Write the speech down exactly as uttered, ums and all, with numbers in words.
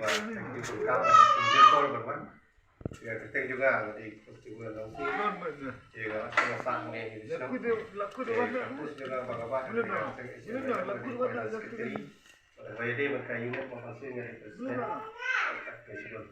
ba thank you to come, thank you for everyone. Ïa ka teng juga nga dei festival nongki. Ïa ka rasa ngi ni sno. Ïa ka pus juga ba ka ba ka teng isi ba ka dei ba ka unit ba ka sing ïa ka president. Ka president.